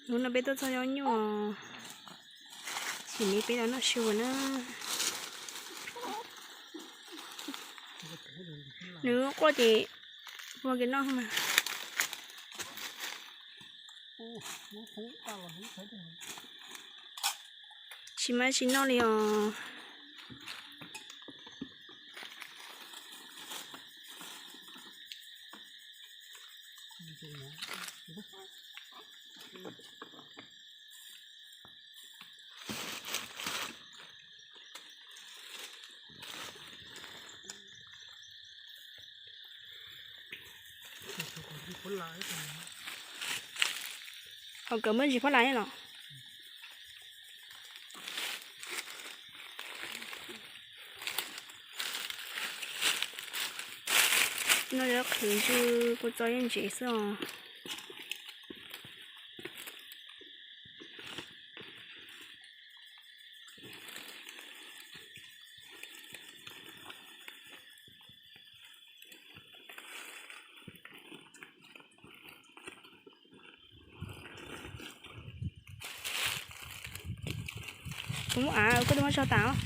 Hnub no peb tuaj txog nyob nyuaj, tsis li peb los noj su na. Nws quaj ces ua kev noj mas. Tsis mas tsis noj li os. Ho kawm muaj ntsis phab lais los? No yog qhwv ntsw, kua txo yeej ntsev xwb os. Kuv muab av koj tuaj muab tso tas os.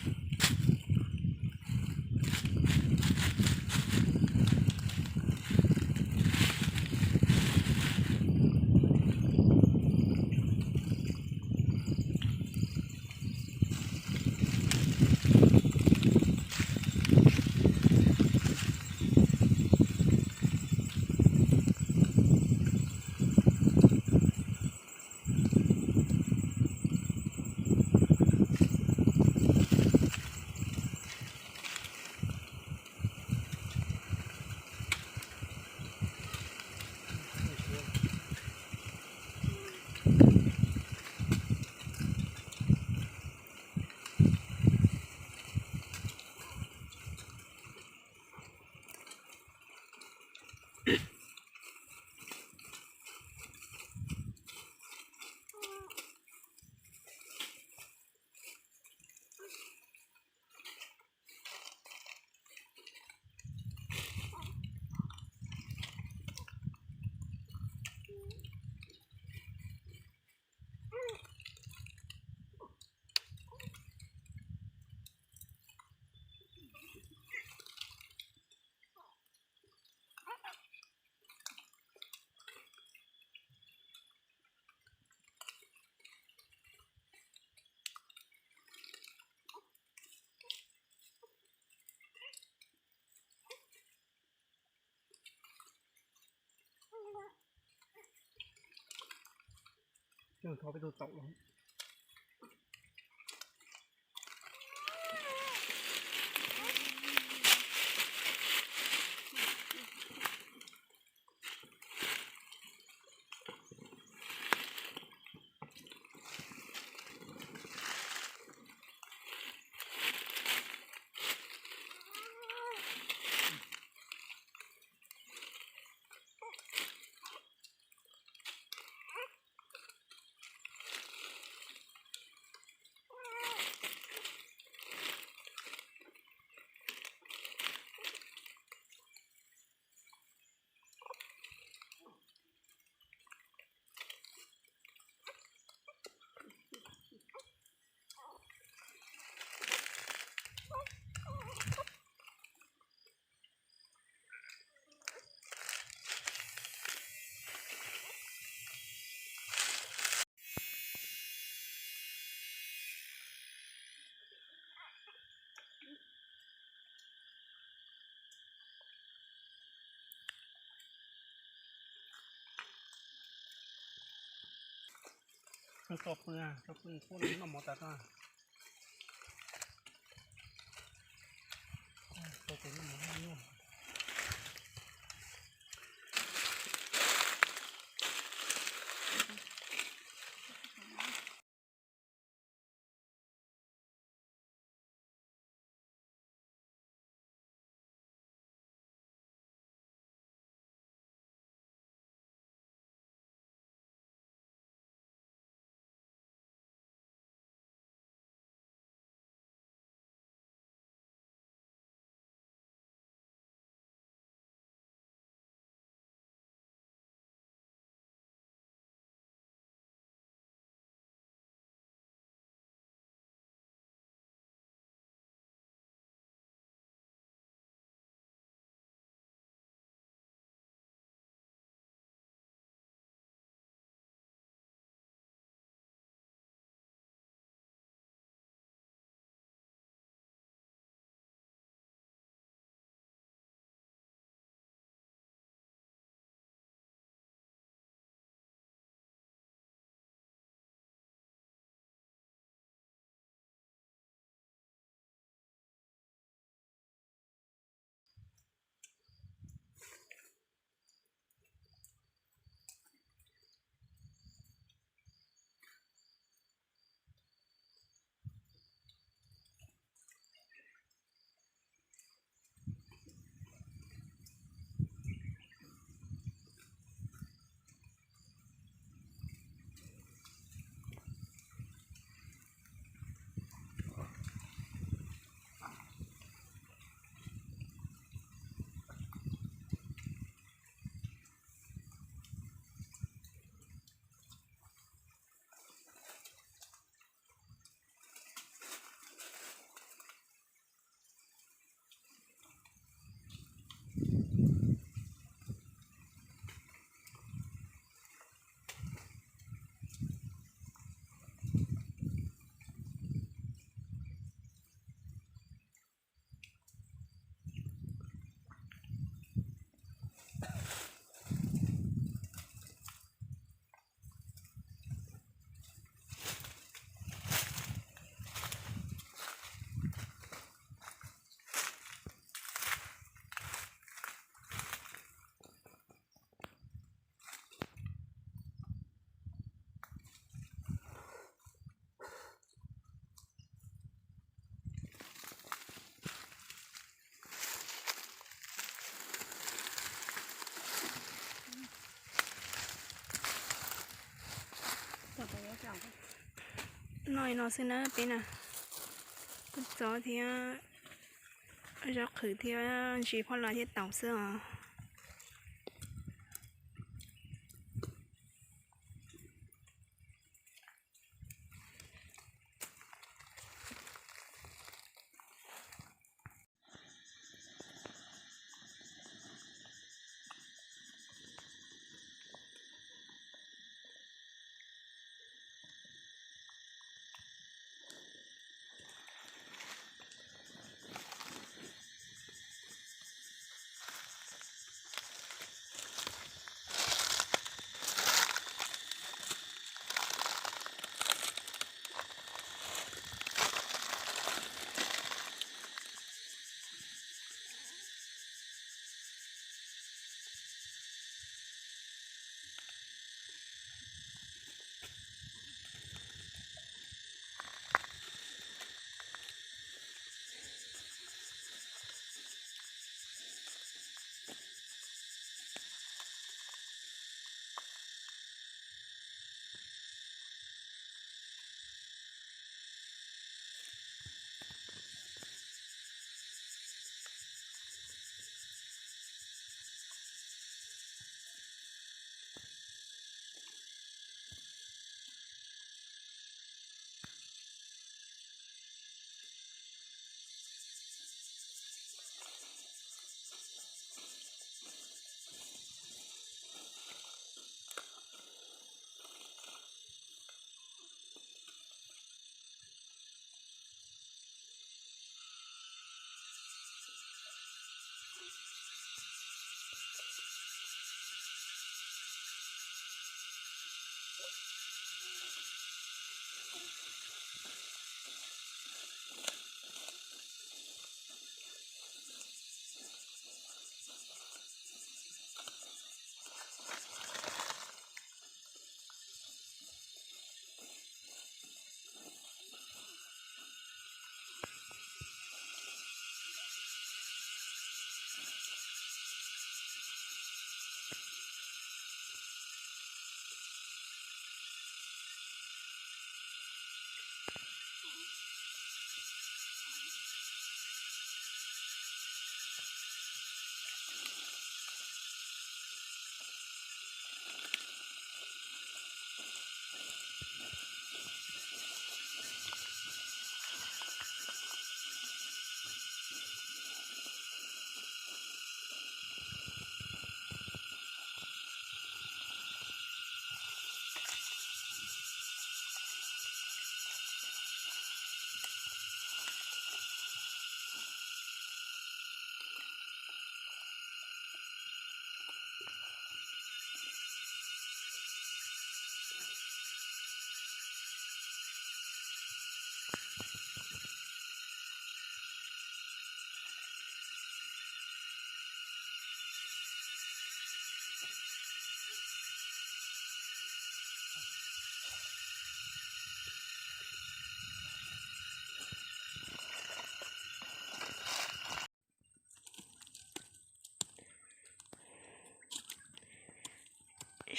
Tso pw, tso pw kuj noj mov tas tso. Noj li no xwb na peb na, kua txob thiab zaub qhwv thiab ntsis phauj lais thiab taum xwb os.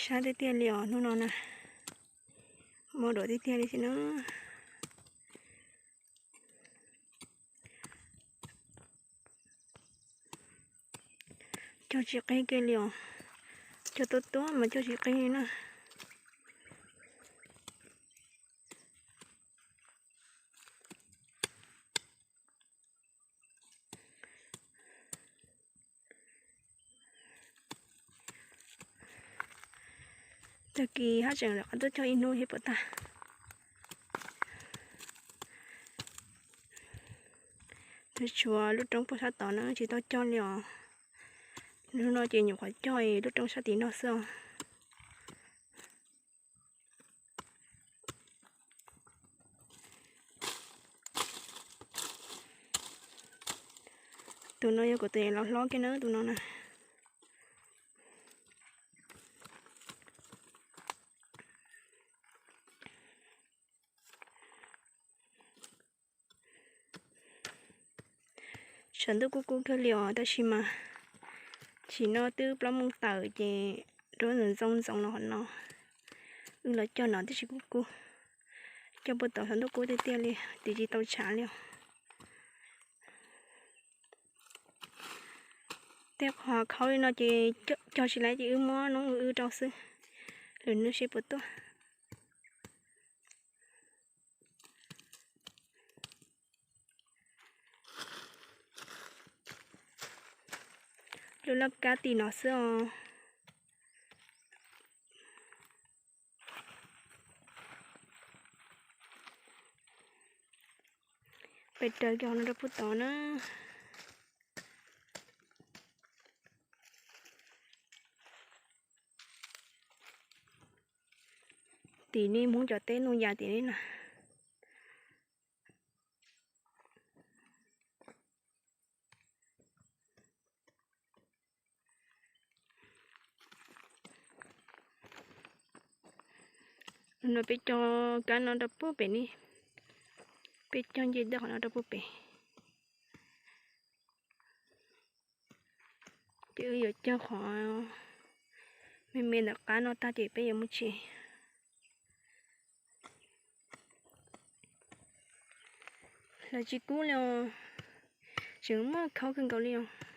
Sab tiag tiag li os hnub no na, mob duav tiag tiag li xwb na. Cog tsis qig kiag li os, cog tuab tuab mas cog tsis qig li na. Tag kis haj tseem rov qab tuaj cog ib hnub thiab puas tag. Tshuav lub roob puag sab tod na tsis tau cog li os. Hnub no ces nyuam qhuav cog lub roob sab tim no xwb os. Tus no yog kuv tus los hlob kiag na tus no na. Tshav ntuj kuj kub kawg li os tab sis mas tam sim no twb plaub moos tawm ces nruab ntxoov ntxoov los qhov no. Wb los cog no tib si kuj kub. Cog puag tom xov ntuj kub tiag tiag li, tiv tsis tau tshav li os. Tej qhov khaub li no ces cog tsis laib ces wb muab noob wb rau xwb, lwm hnub seb puas tuaj. Lub laj kab tim no xwb os. Peb raws kiag qhov no rau puag tod na. Tim nej Hmoob cov teb Nuj Yas tim nej na. No peb cog kab no rau puag pem ne, peb cog nce tej qhov no rau puag pem. Ces wb yuav cog qhov me me ntawm qab no tag ces peb yuav mus tsev. Los tsis kub li os, tseem muaj khaub kawg nkaus li os.